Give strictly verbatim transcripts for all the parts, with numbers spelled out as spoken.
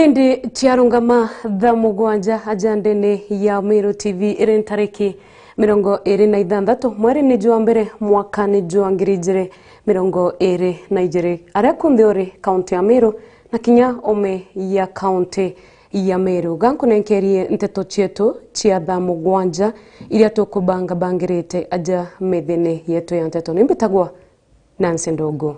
Indi ciarungama thaa mugwanja ajandene ya Meru T V iri ntariki mirongo iri na ithanthatu mweri ni jwa mbere mwaka ni jwa ngiri ijiri mirongo iri na ijiri. Aria kunthe uri kaunti ya Meru na kinya ome ya kaunti ya Meru. Gankunenkerie nteto cietu cia thaa mugwanja iria tukubangabangirite aja methene yetu ya nteto. Nimbitagwa Nancy Ndogo.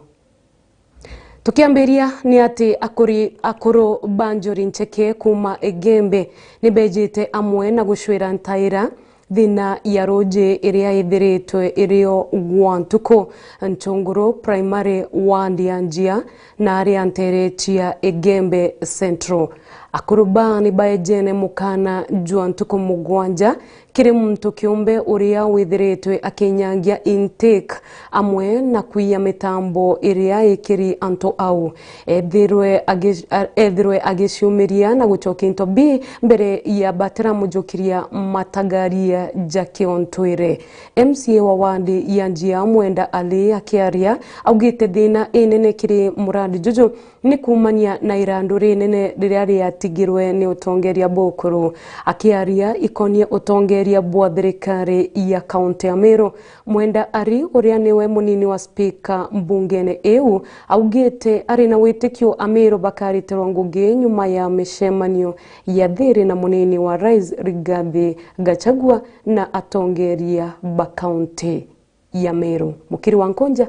Tukiambiria ni ati akuri, akuru ba njuri ncheke kuuma Igembe ni bejite amwe na gucwira ntaira thina ya ruuji iria ithiritwe irio gwa ntuku. Nchunguru Primary Ward ya Njia na aria ntere cia Igembe Central. Akuru baa ni baejene mukana jwa ntuku mugwanja kiri muntu kiumbe uria withiritwe akinyangia intake amwe na kwiya mitambo iria ikiri antu au. Ethirwe agi-, a-, ethirwe agiciumiria na gucokia into bi mbere ya batiramujukiria matagaria ja kiontwire. M C A wa ward ya Njia Mwenda Ali akiaria augite thina inene kiri muradi juju ni kuumania na irandu rinene riria riatigirwe ni utongeria bukuru. Akiaria ikonie utongeria bwa thirikari ya kaunti ya Meru, Mwenda Ali, uria niwe munini wa spika mbungene iu, augite ari na witikio Ameru bakaritirwa ngugi nyuma ya micemanio ya thiri na munini wa rais Rigathi Gachagua na atongeria ba kaunti ya Meru. Mukiri wa Nkunja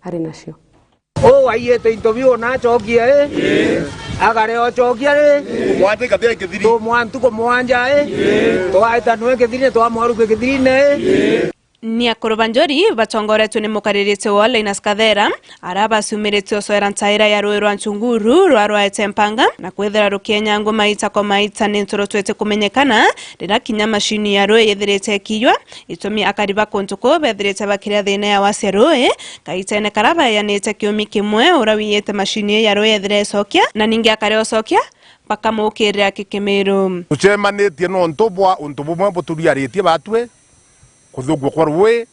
ari nacio. Uu waiyite into biu na acokie ri? Akare ocokia ri? Mwandika bia kithiri. Tumwa ntuku mwanja ri? Twaita nwe kithiri, twamwarukia kithirine ri? Ni akuru ba njuri batongoretwe ni mukaririte wa Linus Kathera, ara baciumirite ucoera ntaira ya rui rwa Nchunguru rwa rwaete mpanga na kwithira rukienya ngu maita kwa maita ni ntu rutwite kumenyekana, riria kinya macini ya rui yithirite ikiywa. Itumi akari ba kuntu kuu bethirite bakiria thina ya wacia rui, kaitene karia baeanite kiumi kimwe, uria wiyite macini ya rui ethire icokia, na ningi akari ucokia, bakamukirira kikimiru. Tucemanitie nontu bwa untu bumwe buturiaritie batwi, kuthukua kwa rui,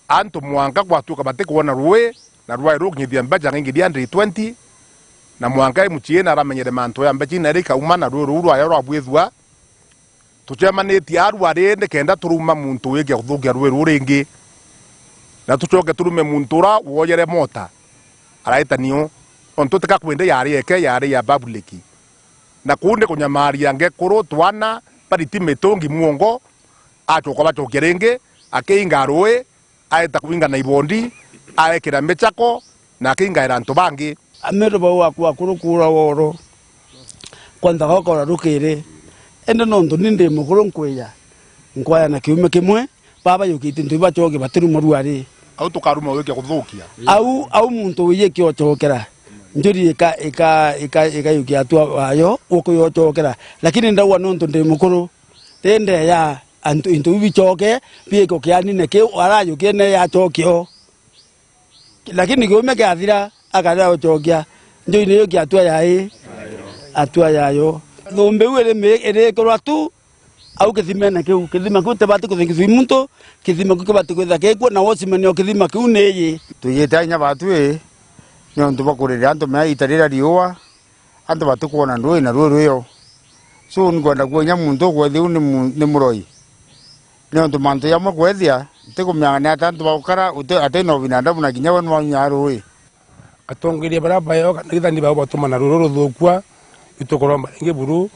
antu mwanka gwatuika batikwona rui, na rwai rukinyithia mbeca ngingiria hundred twenty, na mwanka M C A naramenyere mantu ya mbeca ina ikauma na rui ruu rwaya rwabwithua. Tucemanitie arua ri nikenda turuma muntu wikia kuthukia rui ruu ringi, na tucoke turume muntu ura woyere mota araita niu, ontu tika kwende yari eke, yari ya public. Na kuu ni kunyamaria ngekuru, twana, bariti mitungi muongo, acoka bacokia ringi, akiinga rui, aeta kwinga na ibondi, aekira michako, na akingaira antu bangi. Ameru bau akwa akuru kuura woro, kwanthaga ukora rukiri, indi nontu ni ndi mukuru nkwija, nkwaya na kiume kimwe, baba yukite into ibacoke batiruma ruari. Au tukaruma wikia kuthukia. Au, au muntu wiye kiocokera, njuri ika, ika, ika, ikayukia atua wayo ukuyocokera, lakini ndauga nontu ndi mukuru, rindeya antu, into biu bicoke, biiko kianine kiu arayukie ne yacokio. Lakini kiume kiathira, akaria ucokia, njui niyo kiatua yai, atua yayo. Thumbi iu iri mi-, irikirwa tu au kithimene kiu. Kithima kiu tibati kuthingithua muntu, kithima kiu kibati kwitha gikua, na wocimania o kithima kiu niyi. Twijite inya batwi, niuntu bwa kuririra antu mea ita riria riua, antu batikwona ndui na rui rwio. So, nkwenda kuonia muntu ukwethia u ni mu-, ni muroi. Niuntu mantu jamwe kwethia, ntikumenya ni ata antu bagukara, uti-, ati na ubinadamu na kinya we nwanyua rui. Atongeria baria bayo kana ithani bao batumana rui ruru ruthukua, itukuromba ringi buru,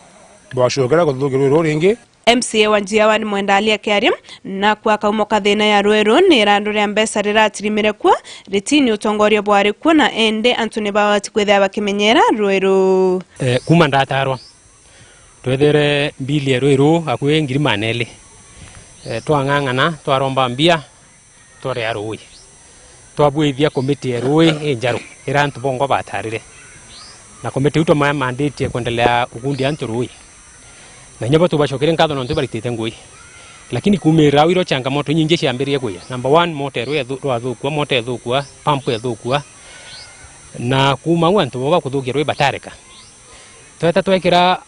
bwacokera kuthukia rui ruru ringi. M C A wa Njia Ward Mwenda Ali akiaria, naku akaumoka thina ya rui ruu ni irandu ria mbeca riratirimire kuo, ritini utongoria bwari kuo, na indi antu ni babati kwithira bakimenyera rui ruu. Eh, kuma ndatarwa, twethire mbili ya rui ruu akui ngiri maana eli. Eh, twang'ang'ana, twaromba mbia, twaria rui. Twabwithia komiti ya rui injaru, ira antu bongwa batarire. Na komiti iu twamamanditie kwendelea ukundia antu rui. Na inya bo tubacokere nkatho nontu baritite ngui. Lakini kuumira au iro changamoto inyingi ciambiririe kuja. Number one, mota ya rui yathu-, rwathukua, mota yathukua, pump yathukua. Na kuuma au antu bo bakuthukia rui batareka. Tweta twekira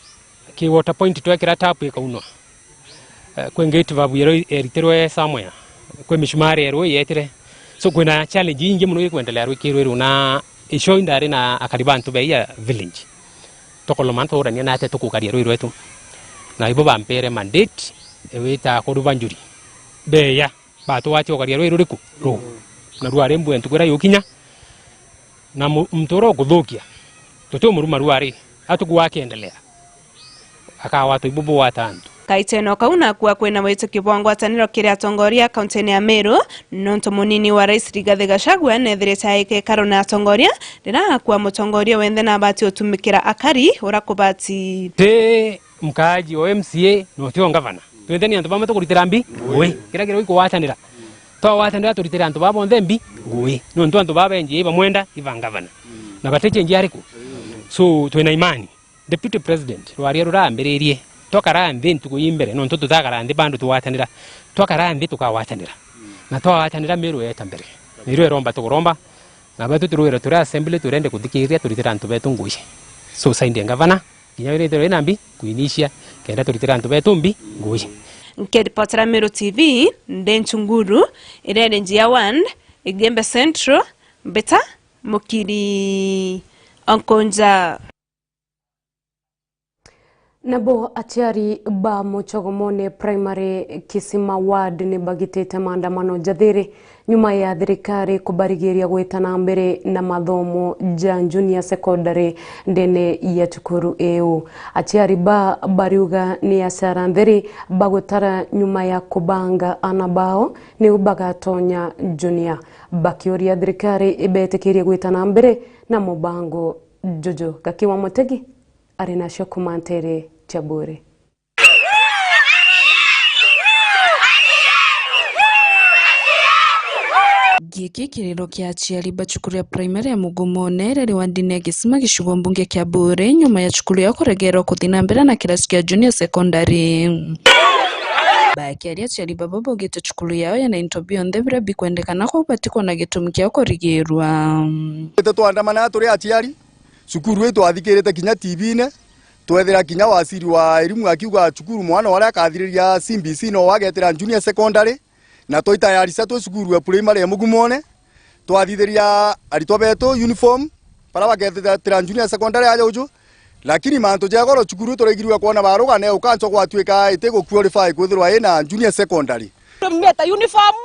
ki water point, twekira tap ikaunwa. Eh, kwi gate valve yero eritirwe somewhere. Kwi mishumari yero yetire. So, kwina challenge ingi muno ikwendelea rwikirwe ru na icio indari na akari bantu bei ya village. Tukoloma nturania nate tukugaria rui rwetu. Na ibo bampere mandate, ewita kuruba njuri. Beya, batwatia ugaria rui ruriku? Ru. Na rwari mbue ntuku iria yukinya. Na mu-, muntu uria ukuthukia, tuti umuruma rwari, atuku akiendelea. Akawatwa ibo bugwata antu. Kaiteno kau nakua kwina witikio bwa ngwataniro kiri atongoria kaunti-ini ya Meru, nontu munini wa rais Rigathi Gachagua nethirite aike ikaro na atongoria, riria akua mutongoria wenthe nabati utumikira akari uria kubati. Ti mkaaji o M C A, no tio ngavana. Twenthe ni antu bamwe tukuritira mbi ngui. Kira kiro ikugwatanira. Twagwatanira turitire antu baba bonthe mbi ngui. Nontu antu baba benji iba mwenda iba ngavana. Na bati chenji ariku. So, twina imani. Deputy President, rwaria rurambiririe, twakara nthi ntuku yi mbere, nontu tutakara nthi bado tugwatanira. Twakara nthi tukagwatanira. Na twagwatanira Meru yeta mbere. Meru iromba tukuromba, na batu turwira turi assembly turende kuthikiriria turitira antu betu ngui. So, side ya ngavana, kinya wira ithirwa ina mbi, kuinisia, kenda turitira antu betu mbi ngui. Nkiripotera Meru T V, ndi Nchunguru, iria iri Njia One, Igembe Central, mbita Mukiri Onkonja. Nabo aciari ba Muchogomone Primary Kisima Ward ni bagitite maandamano jathiri nyuma ya thirikari kubarigiria gwita na mbere na mathomo ja junior secondary ndene ya cukuru iu. Aciari ba bariuga ni acara nthiri bagutara nyuma ya kubanga ana bao niu bagatonya junior, bakiuria thirikari ibetikirie gwita na mbere na mubango juju. Gaki wa Mutegi ari nacio kuma ntere cia Buri. Giki kiriro kia aciari ba cukuru ya primary ya Mugumone iria iri wardini ya Gisima gicigo mbunge kia Buri nyuma ya cukuru yao kuregerwa kuthi na mbere na kirasi kia junior secondary. Bakiaria aciari baba baugite cukuru yao yina into bionthe biria bikwendekana kwou batikwona gitumi kia kurigirwa. Ite twandamana turi aciari, cukuru ii twathikirite kinya T V-ine, twethira kinya waziri wa elimu akiuga cukuru mwana uria akathiriria C B C no agetira junior secondary, na twaitayarisa twi cukuru ya primary ya Mugumone, twathithiria aritwa betu uniform, baria bagetira junior secondary aja uju, lakini mantu ja goro cukuru turaigirue kwona baruga ne ukanchwa gwatuika iti gu qualify kwithirwa ina junior secondary. Meta uniform,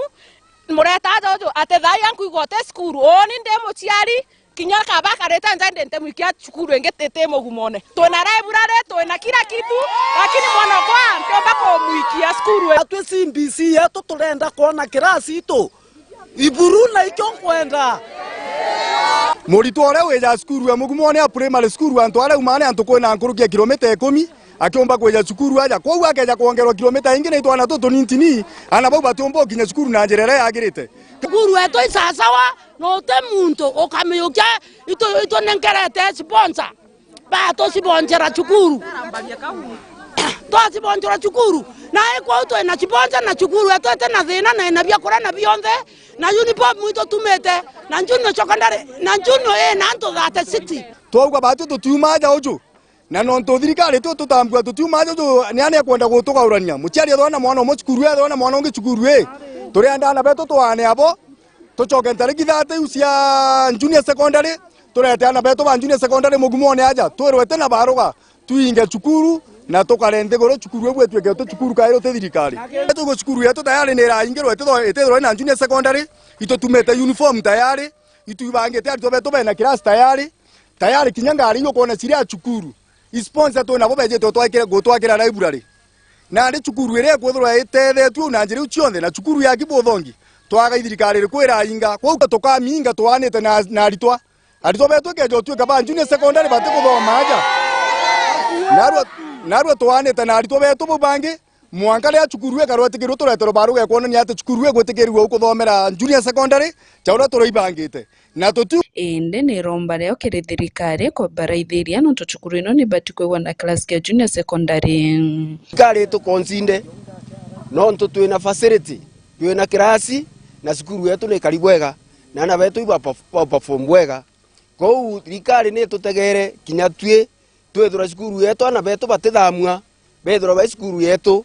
mureta aja uju, ati thaa ii ankuigwa uti cukuru, uuni ndi muciari, kinya kaba akarite nja ndi ntimwikia cukuru ingi iti Mugumone. Twina library, twina kila kitu, lakini mwana okwa ntiumba kumwikia cukuru. Atwi C B C yetu turenda kwona kirasi itu iburu na ikio nkwenda. Muritwa uria wija cukuru ya Mugumone ya primary school, antu aria auma ni antu kwina nkuruki ya kilomita ikumi, akiumba kwija cukuru aja. Kwou akeja kwongerwa kilomita ingi na itwana tutu nintini, ana bau batiumba ukinya cukuru na njira iria yagirite. Cukuru yetu i sawasawa, no uti muntu ukamiukia itu, itu nenkerete sponsor. Ba tucibonchera cukuru. Twacibonchera cukuru. Na ikwou twina ciboncha na cukuru yetu iti na thina na ina biakuria na bionthe. Na uniform itu tumite. Na junior secondary, na junior ina antu thirty-six. Twauga batu tutiuma aja uju. Na nontu thirikari tu tutambua tutiuma aja uju, ni ani ekwenda gutugaurania? Muciari ethwa na mwana umwe cukuru, ethwa na mwana ungi cukuru ii. Turienda ana betu twaane abo. Tucoke ntariki thirty iu cia junior secondary, turete ana betu ba junior secondary Mugumone aja, twirwe ti na baruga, twinge cukuru, na tukare nthiguru cukuru iu itwike ti cukuru kairi ti thirikari. Tugo cukuru yetu tayari ni iraingirwe, ititho-, itithirwe ina junior secondary, itutumite uniform tayari, itwibangite aritwa betu bena kirasi tayari, tayari kinya ngari iu ukwona ciria cukuru. Isponsor twinabo bejite gutwakira, gutwakira library. Nandi cukuru iria ikwithirwa itethetue na njira iu cionthe, na cukuru ya Kibuthongi, twaga ithirikari iriku irainga, kwou tukamiinga twaanite na, na aritwa. Aritwa betu ikeja utuika ba junior secondary batikuthoma aja. Narua, narua twaanite na aritwa betu bau bangi, mwanka riria cukuru ikarwa itikirwe tureterwe baruga ikwonania ati cukuru igwitikirirwe ukuthomera junior secondary, ja uria turaibangite. Na tutiu. Indi ni iromba riao kiri thirikari kubaraithiria nontu cukuru ino ni ibati kwigwa na class kia junior secondary. Thirikari itukonsinde nontu twina facility, twina kirasi, na cukuru yetu ni ikari bwega, na ana betu iba perf-, ba perform bwega. Kwou thirikari ni itutegere kinya tui twithirwa cukuru yetu ana betu batithamua, bethirwa bai cukuru yetu,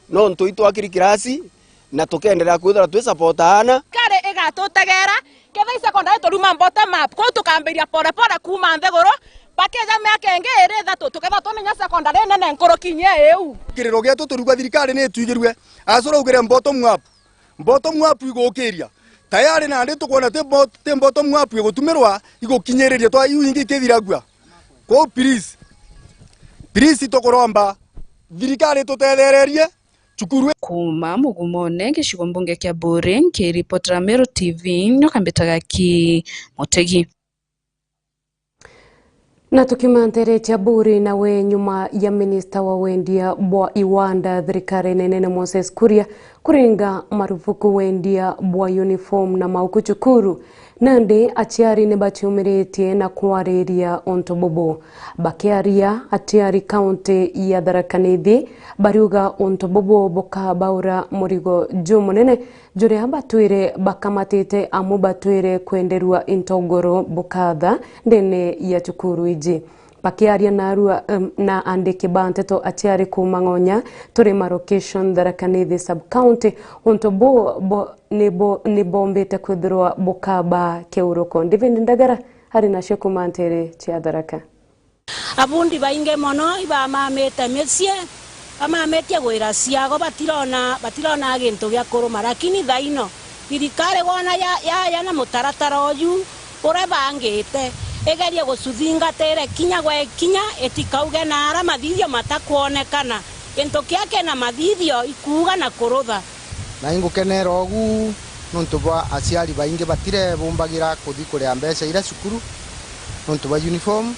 nontu itwakiri kirasi na tukenderea kwithirwa twi support aana. Thirikari igatutegera, kethira i secondary turuma bottom up, kwou tukambiria pole pole kuuma nthiguru, Bakeja miaka ingi iri ithatu, tukethirwa twina inya secondary nene nkuruki inya iu. Kiriro gietu turigwa thirikari ni itwigirue. Aca uraugire bottom up. Bottom up igukiria. Tayari nandi tukwona ti bot-, ti bottom up igutumirwa igukinyiriria twa iu ingi ikithiragua. Kwou please, please tukuromba thirikari itutethererie cukuru. Kuuma Mugumone, gicigo mbunge kia Buuri, nkiripotera Meru T V, nyoka mbitaga ki Mutegi. Na tukiuma nteere cia Buuri, nawe nyuma ya minista wa wendia bwa iwanda thirikarine nene Moses Kuria kuringa marufuku wendia bwa uniform na mauku cukuru, nandi aciari ni baciumiritie na kwariria untu bubu. Bakiaria aciari kaunti ya Tharaka Nithi, bariuga untu bubu bukabaura murigo jumunene juria batwire bakamatite amu batwire kwenderua into ngoro bukatha ndene ya cukuru iji. Bakiaria narua, em, na andiki ba nteto aciari kuuma Ng'onya, turi ma location Tharaka Nithi sub county, untu bu, bu, ni bu, ni bombite kwithirwa bukaba kiuruko. David Ndagara ari nacio kuuma nteere cia Tharaka. Abundi baingi mono ibamamite micii, bamamitie gwira ciago, batirona, batirona gintu gia kuruma. Lakini thaino, thirikari wona ya, ya, ya na mutaratara uju uria bangite, igerie gucuthingatire kinya gwe kinya, itikauge na ara mathithio matakwonekana. Gintu kia kina mathithio ikuuga na kurutha. Na ingukenera ugu nuntu bwa aciari baingi batirebumbagira kuthi kuria mbeca iria cukuru nuntu bwa uniform.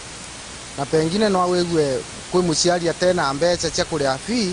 Na pengine no wigue kwi muciari atena mbeca cia kuria fee,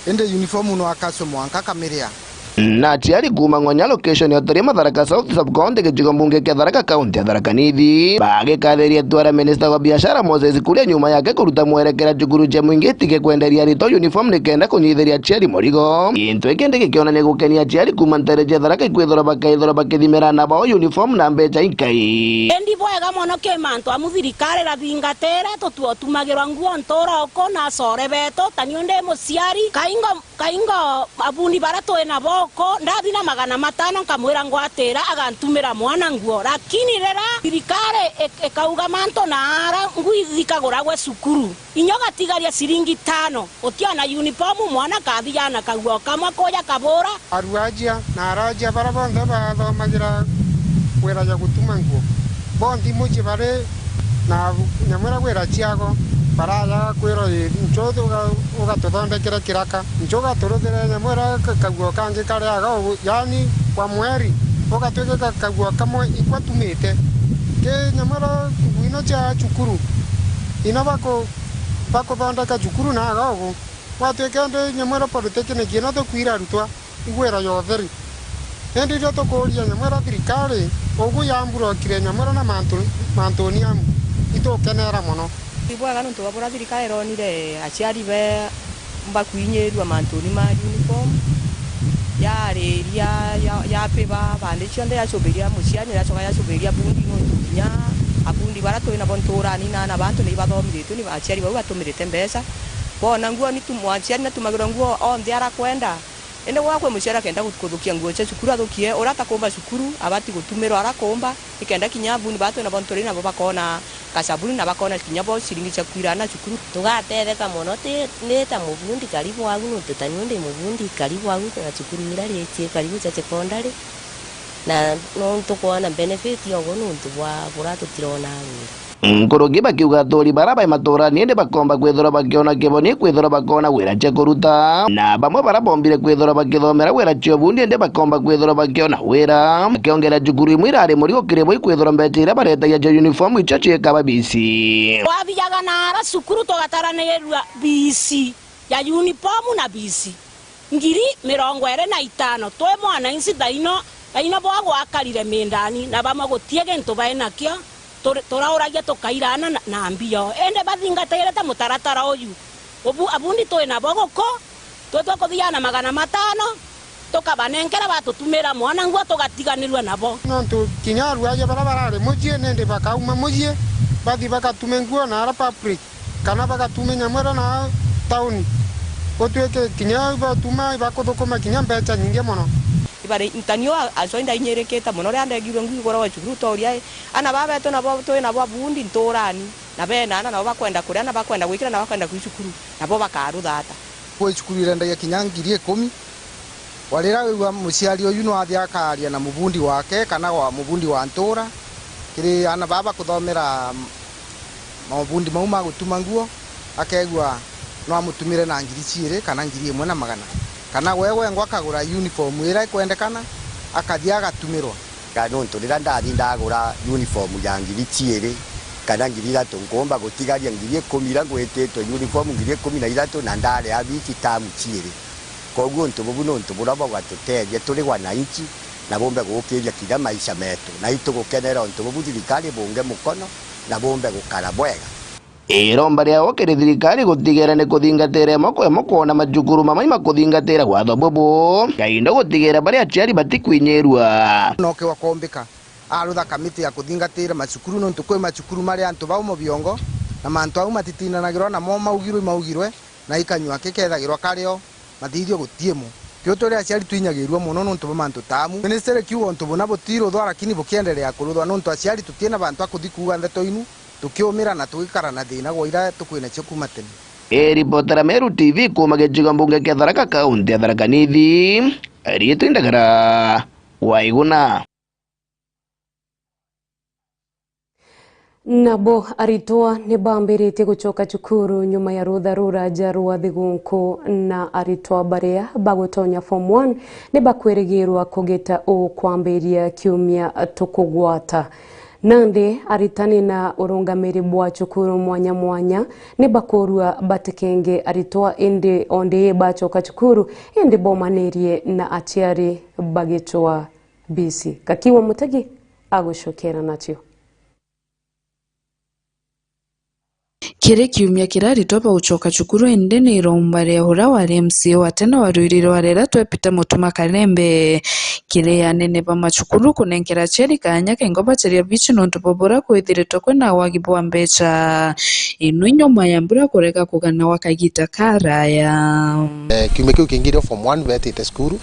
indi uniform no akaco mwanka akamiria. Na aciari kuuma Ng'onya location ya Otoria Matharaka South sub county gicigo mbunge kia Tharaka county ya Tharaka Nithi bagikathiria itua ria minista wa biashara Moses Kuria nyuma yake kuruta mwerekera cukuru cia mwingi itige kwenderia aritwa uniform nikenda kunyithiria aciari murigo. Gintu giki ndi gikionania gukenia aciari kuuma nteere cia Tharaka ikwithirwa bakaithirwa bakithimira aana bao uniform na mbeca inkai. Indi bwega mono ki mantu amu thirikari irathingatire, tutuotumagirwa nguo ntura uku na acore betu, ta niu ndi muciari, kaingo, kaingo abundi baria twi nabo uku, ndathi na magana matano nkamwira ngwatira agantumira mwana nguo, lakini riria thirikari ik-, ikauga mantu na ara ngui ikaguragwe cukuru, inya ugatigaria ciringi tano, utiona uniform, mwana akathigana kaguo kamwe kuja kabura. Aruajia na arajia bara bonthe bathomagira wira ja gutuma nguo, bonthi mucii bari na nyamwira wira ciago, barajaga kwirwa, "Ii, nchu uga-, ugatuthondekere kiraka, nchu ugaturuthire nyamwira ka-, kaguo kangi kariaga ugu, yaani kwa mweri ugatwika ka-, kaguo kamwe ikwatumite." Ki nyamwira nguo ino cia cukuru, ino baku-, bakuthondeka cukuru na aga ugu. Gwatwika indi nyamwira polytechnic ino tukwira arutwa igwira ya utheri. Indi irio tukuuria nyamwira thirikari, ugu yamburokire nyamwira na mantu, mantuni amu, itukenera mono. Ti bwega nontu bwa buria thirikari ironire aciari be mbakuinyirua mantuni ma uniform, yariria, ya, yapiba bandi cionthe, yacubiria muciari, yacoka yacubiria bundi, nontu kinya abundi baria twi nabo nturani na aana bantu ni ibathomithitie, ni aciari bau batumirite mbeca. Boona nguo ni tu-, mwaciari natumagirwa nguo onthe arakwenda. Indi gwa kwi muciari akenda gu-, kuthukia nguo cia cukuru, athukie. Uria atakumba cukuru, abati gutumirwa arakumba, nikenda kinya abundi baa twi nabo nturi nabo bakona kasabuni na bakona kinya bo ciringi cia kwira aana cukuru. Tugatetheka mono ti, ni ta mubundi karibu agu, nontu ta niu ndi mubundi karibu agu na cukuru iria riitie karibu cia secondary, na nontu kwona benefit yogo nontu bwa buria tutirona wira. Nkuruki bakiuga aturi bara bai maturani indi bakomba kwithirwa bakiona kiboni kwithirwa bakona wira cia kuruta, na bamwe bara bombire kwithirwa bakithomera wira cia ubundi indi bakomba kwithirwa bakiona wira. Bakiongera cukuru imwe irari murigo kiri bo ikwithirwa mbeca iria baretagia cia uniform icio ciikaba bisi. Twathiaga na ara cukuru tugataranirirua bisi ya uniform na bisi ngiri mirongo iri na itano, twi mwananchi thaino, thaino bwa gwakarire mindani, na bamwe gutie gintu bai nakio, turi-, turauragia tukairana na, na mbio. Indi bathingatire ta mutaratara uyu, ubu-, abundi twi nabo guku, twi tukuthiaga na magana matano, tukabanenkera batutumira mwana nguo, tugatiganirua nabo. Nontu kinya aruaja bara barari mucii, nindi bakauma mucii, bathi bakatume nguo na ara public. Kana bagatume nyamwera na tauni, gutwike kinya ibatuma ibakuthukuma kinya mbeca nyingi mono. Ibari ntanio a-, acwa indainyiirikite mono riria ndegirwe ngui iguragwa cukuru, tooria i, aana baa betu nabo twi nabo abundi ntuurani, Na bena ana nabo bakwenda kuria, na bakwenda gwikira, na bakwenda kwi cukuru, nabo bakarutha ata? Kwi cukuru irendagia kinya ngiri ikumi. Warira wigua muciari uyu no athi akaria na mubundi wake kana wa mubundi wa ntura, kiri ana baba kuthomera mabundi mau ma gutuma nguo, akegua no amutumire na ngiri ciiri kana ngiri imwe na magana, kana we wengwa akagura uniform ira ikwendekana, akathi agatumirwa. Ka nontu riria ndathi ndagura uniform ya ngiri ciiri kana ngiri ithatu, nkuumba gutigaria ngiri ikumi iria ngwititwe uniform ngiri ikumi na ithatu na ndaria bici tamu ciiri. Koguo untu bubu ni untu buria bugatutethia turi wananchi, na bumbe gukiria kinya maisha metu, na itugukenera untu bubu thirikari bunge mukono na bumbe gukara bwega. Iromba riao kiri thirikari gutigera ni kuthingatira imwe kwa imwe kwona macukuru mamwe makuthingatira watho bubu, kainda gutigera baria aciari batikwinyirua. Noke wakombika arutha kamiti ya kuthingatira macukuru, nontu kwi macukuru mari antu bau mubiongo, na mantu au matitindanagirwa namo maugirwe imaugirwe, na ikanyua kikethagirwa kario. Mathithio gutiimo. Kio turi aciari twinyagirua mono nontu bwa mantu ta amu. Ministry kiuga untu buna butiruthwa, lakini bukiendelea kuruthwa nontu aciari tutiina bantu a kuthi kuuga ndeto inu, tukiumira na tugikara na thina gwa ira tukwi nacio kuuma tene. Iripotera Meru T V kuuma gicigo mbunge kia Tharaka, kaunti ya Tharaka Nithi, riitwa Ndagara Waiguna. Nabo aritwa ni bambiritie gucoka cukuru nyuma ya rutha ruraja rwa thigunku, na aritwa baria bagutonya form one ni bakwirigirwa kugita uu kwambiria kiumia tukugwata. Nandi aritani na urungamiri bwa cukuru mwanya mwanya ni bakurua batikenge aritwa, indi ondi bacoka cukuru, indi bomanirie na aciari bagicwa bisi. Gakiwa Mutegi agucokera nacio. Kiri kiumia kiria aritwa bagucoka cukuru, indi ni iromba ria uria wari M C A wa tene wa Ruiri rwa Rera twe Peter Mutuma Kalembe. Kiri anene ba macukuru kunenkera aciari kaanya kengo bacaria bici nontu bwa buria kwithiritwe kwina wagi bwa mbeca, inu nyuma ya mbura kurega kugana gwa kagita karaya. Eh, kiumia kiu kingi rio form one betite cukuru,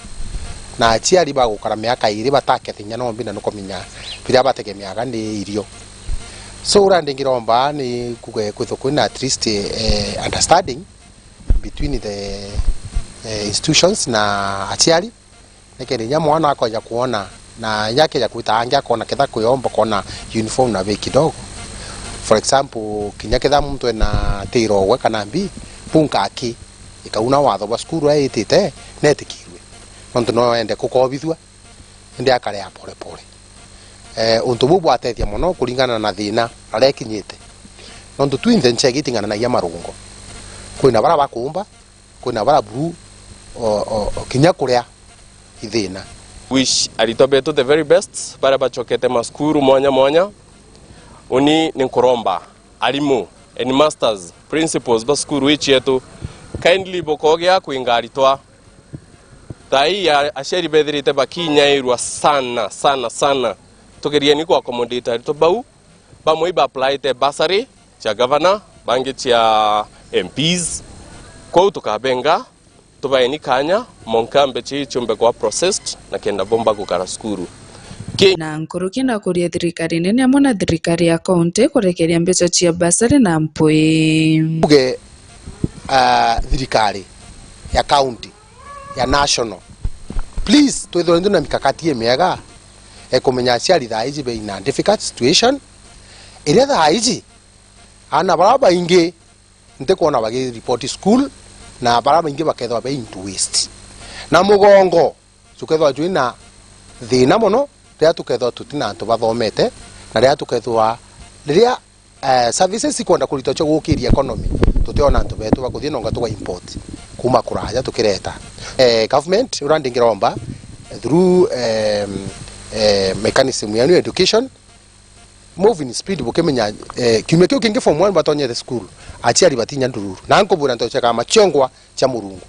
na aciari bagukara miaka iiri batakethinya nombi na nukumenya biria bategemeaga ni irio. So, uria ndingiromba ni kuge kwithwa kwina at least, eh, understanding between the, eh, institutions na aciari, nikenda inya mwana akoja kwona, na inya akeja kwita angi akona ketha kuyomba kona uniform na bei kidogo. For example, kinya ketha muntu ena tiro we kana mbi, punka aki ikauna watho bwa cukuru aitite netikirwe, nontu no ende kukobithua. Indi akarea pole pole. Eh, untu buu bwatethia mono kuringana na thina aria ikinyite. Nontu twinthe nchege itingananagia marungo. Kwina baria bakuumba, kwina baria buru, o, o, o kinya kuria ithina. Wish aritwa betu the very best, baria bacokete macukuru mwanya mwanya. Uni ni nkuromba arimu, headmasters, principals ba cukuru ii cietu, kindly bukogia kwinga aritwa. Thaa ii a-, aciari bethirite bakinyairua sana, sana, sana. Tugerieni ku accommodate aritwa bau. Bamwe iba applyite bursary cia governor, bangi cia M Ps. Kwou tukabenga, tubaeni kanya, monka mbeca ii ciumbe kwa processed, na kenda bomba gukara cukuru. Ki- Na nkuruki na kuria thirikari nene amwe na thirikari ya kaunti kurekeria mbeca cia bursary na mpwi. Tuge, ah, thirikari ya kaunti ya national. Please, twithirwe twina mikakati imiega ya kumenya aciari thaa iji beina difficult situation, iria thaa iji aana baria baingi ntikwona bagiripoti school, na baria baingi bakethirwa be into waste. Na mugongo jukethirwa jwina thina mono, riria tukethirwa tutina antu bathomete, na riria tukethirwa, riria eh, services ikwenda kuritwa cia gukiria economy, tutiona antu betu bakuthii nonga tuga import kuma kuraja tukireta. Eh, government, uria ndingiromba, through, em, eh, mechanism yenu education, move in speed, bukimenya, eh, kiumia kiu kingi form one batonyete cukuru, aciari batinya ndururu. Na nkubwira ntocheka machengwa cia Murungu.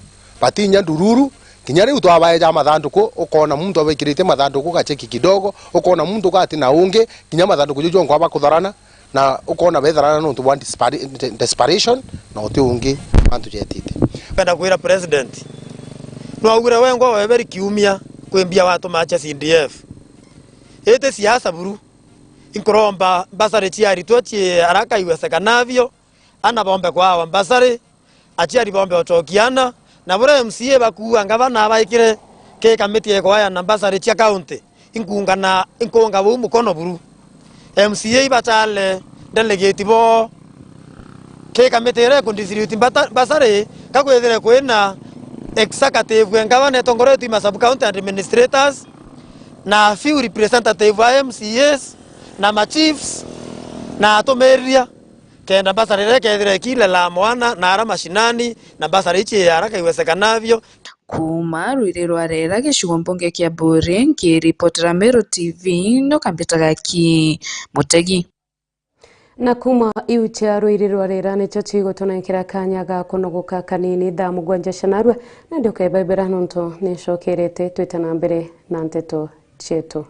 Batinya ndururu, kinya riu twabaeja mathanduku, ukona muntu abikirite mathanduku gacheki kidogo, ukona muntu gati na ungi, kinya mathanduku jau jonkwa bakutharana, na ukona betharana nontu bwa dispari-, de-, desperation, na uti ungi mantu jetite. Kwenda kwira president, nwaugire wengwa weberi kiumia kwi mbia watuma acha C D F. Iti siasa buru. Inkuromba mbasari cia aritwa cie araka iwesekanavyo, ana bombe kwawa mbasari, aciari bombe ucokia ana, na buria M C A bakuua ngavana abaikire ki kamiti ya kwaya na mbasari cia kaunti, inkuungana, inkuunga buu mukono buru. M C A ibatale delegate bo ki kamiti iria ikundistribute mbata-, mbasari, ka kwithire kwina executive ya ngavana itongoretwe i ma sub county administrators, na few representative a M C As, na ma chiefs, na atumiriria, kenda mbasari iria ikethira ikilela mwana na ara mashinani, na mbasari ici ya araka iwesekanavyo. Kuuma Rwiri rwa Rera, gicigo mbunge kia Buuri, nkiripotera Meru T V, nokambitaga ki Mutegi. Na kuuma iu cia Rwiri rwa Rera nicio cigutunenkera kanya ga kunogoka kanini thaa mugwanja cia narua, na ndioka ibaibira nontu nincokerete twite na mbere na nteto cietu.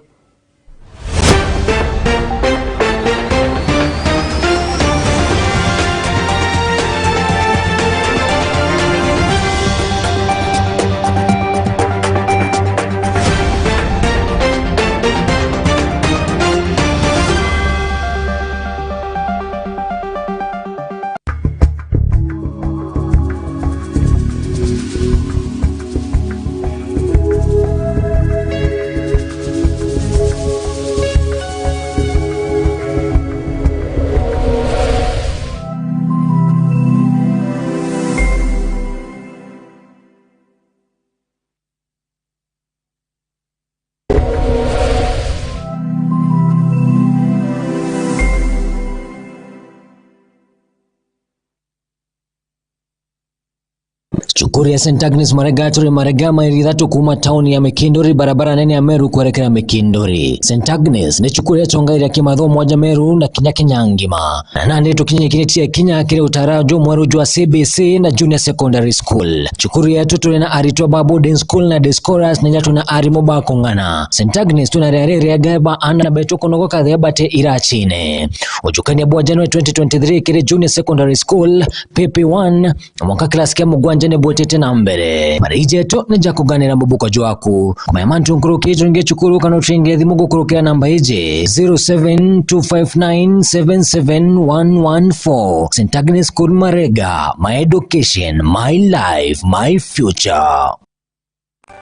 Cukuru ya Saint Agnes Marega turi Marega, mairi ithatu kuuma tauni ya Mikinduri, barabara nene ya Meru kwerekera Mikinduri. Saint Agnes ni cukuru yacongairia kimathomo mwanja Meru na kinya Kenya ngima. Na nandi tukinyikiritie kinya kiri utara jumweru jwa C B C na Junior Secondary School. Cukuru yetu turi na aritwa ba boarding school na day scholars, na inya tuna arimu ba kung'ana. Saint Agnes tuna riari riega ba ana betu kunogoka thia bate iracine. Ujukania bwa January twenty twenty-three kiri Junior Secondary School, P P one, na mwanka class kia mugwanja ni bwitite na mbere. Mariji jetu ni ja kuganira mubuko jwaku. Kumenya mantu nkuruki, turingie cukuru kana uturingie thimu gukurukira namba iji, zero seven two five nine seven seven one one four. Saint Agnes School Marega, my education, my life, my future.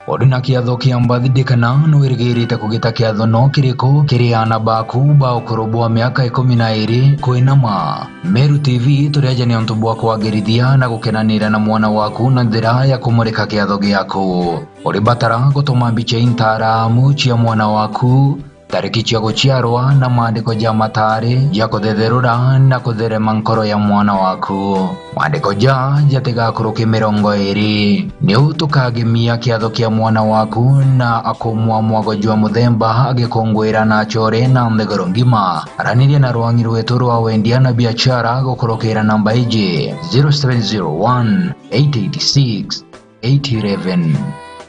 Uri na kiatho kia birthday kana nwirigirite kugita kiatho no kiriku kiri aana baku ba ukuru bwa miaka ikumi na iri kwinama? Meru T V turi aja ni untu bwa kwagirithia na gukenanira na mwana waku na njira ya kumurika kiatho giaku. Uri batara gutuma mbicha intaramu cia mwana waku, tariki cia guciarwa na maandiko ja matari ja kuthetherura na kutherema nkoro ya mwana waku. Maandiko ja jatigakuruke mirongo iri. Niu tukagemia kiatho kia mwana waku na akumwa mwago jwa muthemba agikunguira na achore na nthiguru ngima. Araniria na rwangi rwetu rwa wendia na biachara gukurukira namba iji, zero seven zero one eight eight six eight eleven.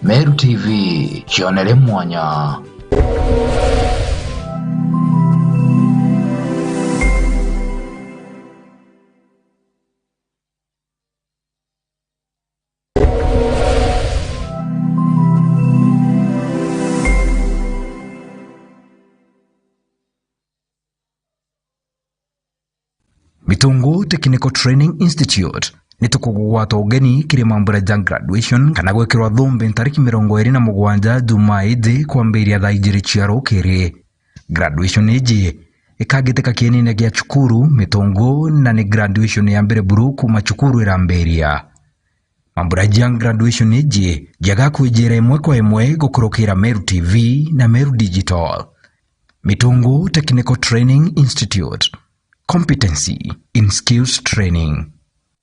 Meru T V, cionere mwanya. Mitungu Technical Training Institute, ni tukugwata ugeni kiri mambura ja graduation kana gwikirwa thumbi ntariki mirongo iri na mugwanja Jumaa iji kwambiria thaa ijiri cia rukiri. Graduation iji ikagitika kienine gia cukuru Mitungu, na ni graduation ya mbere buru kuuma cukuru irambiria. Mambura ja graduation iji jagakwijira imwe kwa imwe gukurukira Meru T V na Meru Digital. Mitungu Technical Training Institute. Competency in skills training.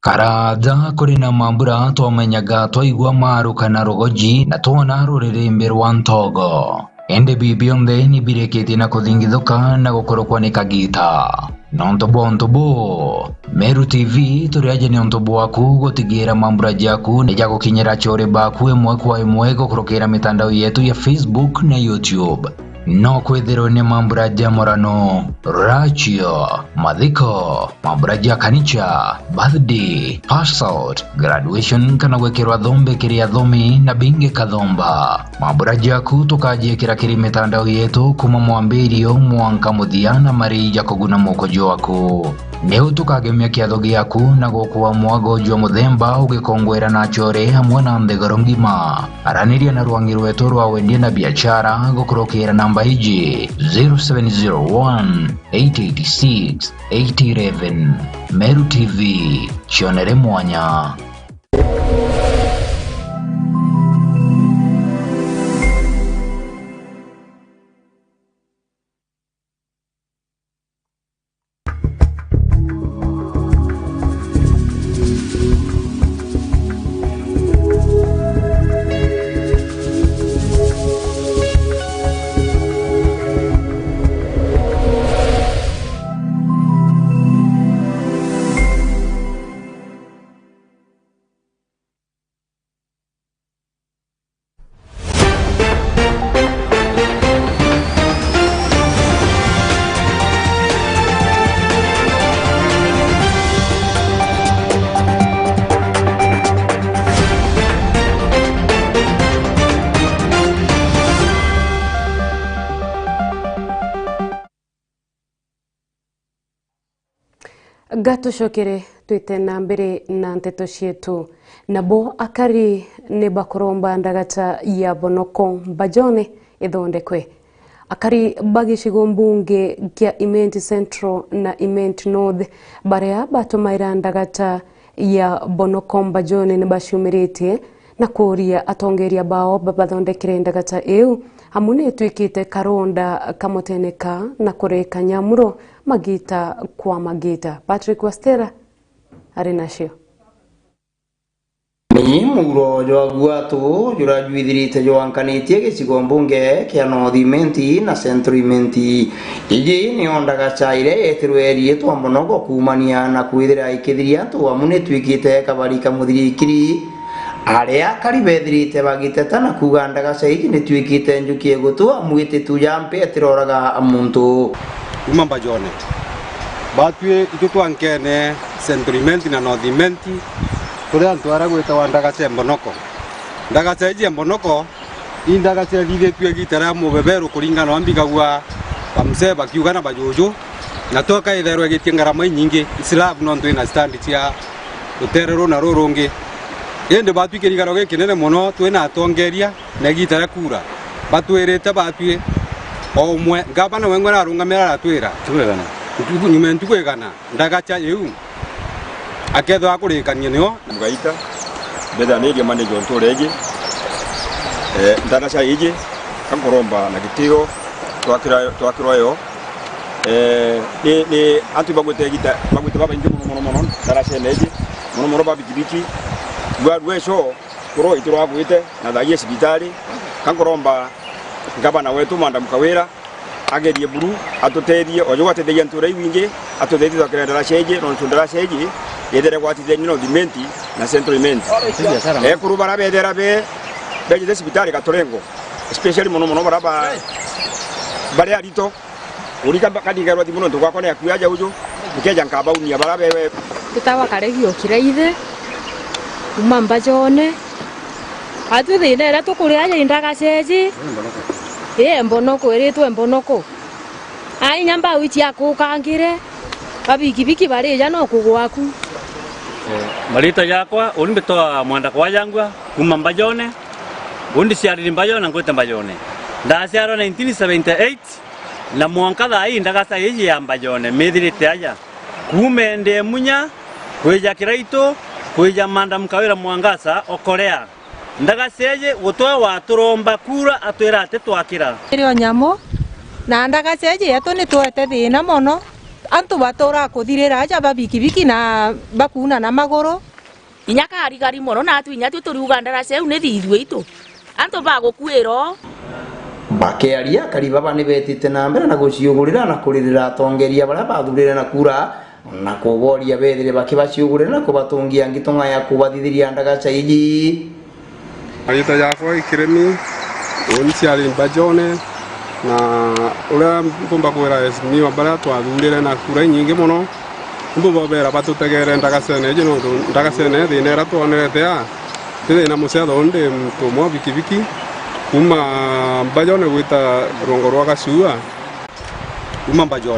Karaja kuri na mambura twamenyaga twaigua maru kana rugoji na twona ruririmbi rwa ntogo. Indi bi bionthe ni birikitie na kuthingithuka na gukurukwa ni kagita. Nontu bwa untu buu, Meru T V turi aja ni untu bwaku gutigira mambura jaku ni jagukinyira achore baku imwe kwa imwe gukurukira mitandao yetu ya Facebook na YouTube. No kwithirwe ni mambura ja murano, ratio, mathiko, mambura ja kanicha, birthday, pass out, graduation kana gwikirwa thombe kiri athomi na bingi kathomba. Mambura jaku tukajiikira kiri mitandao yetu kuuma mwambirio mwanka muthia na marii ja kuguna muko jwaku. Niu tukagemia kiatho giaku na gukua mwago jwa muthemba ugikongwera na achore amwe na nthiguru ngima. Araniria na rwangi rwetu rwa wendia na biashara gukurukira namba iji, zero seven zero one, eight eight six, eight eleven. Meru T V, cionere mwanya. Gatucokere twite na mbere na nteto cietu. Nabo akari ni bakuromba ndagata ya Bonoko Mbajone ithondekwe. Akari ba gicigo mbunge kia Imenti Central na Imenti North, baria batumaira ndagata ya Bonoko Mbajone ni baciumiritie na kuuria atongeria bao babathondekere ndagata iu, amu ni itwikite karonda kamuteneka na kureka nyamuro magita kwa magita. Patrick Wastera ari nacio. Ni muuro jwa gwatu juria jwithirite jwankanitie gicigo mbunge kia North Imenti na Central Imenti. Iji nio ndagata iria yetirwe iriitwa Mbonoko kuumania na kwithira ikithiria antu amu ni itwikite kabari ka muthirikiri. Aria akari bethirite bagiteta na kuuga ndagaca iji ni itwikite njuki igutu amu ititu ja mpi itiroraga muntu. Kuuma Mbajone. Batwi itu twankene Central Imenti na North Imenti, turi antu aria gwitawa ndagaca e Mbonoko. Ndagaca iji e Mbonoko, i ndagaca ithithitue igita ria mubeberu kuringana na mbigagua bamsee bakiuga na bajuju, na twoka itherwa igitie ngarama inyingi, slab nontu ina stand cia rutere ruu na ruu rungi. Indi batwi kirigaro gikinene mono twina atongeria na igita ria kuura. Batwirite batwi o umwe, ngavana wengwa narungamira aratwira, Ntuku igana. Ntuku, nyuma ya ntuku igana, ndagaca iu akethwa akurikania nio. Mugaita, mbethira ni area manager o ntuura iji, eh, ndagaca iji, ka nkuromba na gitio, twakira, twakirwa yo, eh, ni, ni antu bagwite igita, bagwite babaingi mono, mono, mono, ndaracene iji, mono, mono ba bikibiki, rwa, rweco, kuro itirwagwite, na thaa ii cibitari, ka nkuromba ngavana wetu, Madam Kawira, agerie buru, atutethie, o juu atethia ntuura iu ingi, atutethie twakire ndaraca iji, nontu ndaraca iji, yethire gwatithania North Imenti na Central Imenti. Ekuru bara bethera be, bejite cibitari Katorengo, especially mono mono bara ba, bari arito. Urika ba, kanigerwa thimu nontu gwakwa ni akui aja uju, nkeja nkabaunia bara be, be. Twitawa Karegi o Kiraithi, kuma Mbajone. Atwi thina iria tukuri aja i ndagaca iji, ii Mbonoko, iritwe Mbonoko. Ai, inya mbau ici akukangire, babikibiki barija no kugwa aku. Eh, marita jakwa, uni mbitwa Mwanda Kwajangwa, kuma Mbajone. Uni ndiciariri Mbajone na ngwite Mbajone. Ndaciarwa nineteen seventy-eight, na mwanka thaa ii ndagaca iji ya Mbajone mithirite aja. Kuuma ende Munya, kwija Kiraitu, kwija Madam Kawira Mwangaza, Okorea. Ndagaca iji gutwe waturomba kura atwira ati twakira. Iri o nyamu, na ndagaca iji yetu ni twete thina mono. Antu batura kuthirira aja ba bikibiki na bakuuna na maguru. Inya karigari mono, natwi inya twi turiuga ndaraca iu ni thithue itu. Antu bagukuira o. Bakiaria, akari baba ni betite na mbere na guciugurira na kuririra atongeria baria bathurire na kura, na kuboria bethire bakibaciugurira na kubatungia ngitong'a ya kubathithiria ndagaca iji. Marita jakwa i Kirimi, uni ciari Mbajone, Na uria mpumba kwira esimiwa baria twathurire na kura inyingi mono, mbubobera batutegere ndagacene iji, nontu ndagacene thina iria twonerete aa, ti thina mucetho, undi muntu umwe wa bikibiki kuma Mbajone gwita rwongo rwa Gacua. Kuma Mbajone,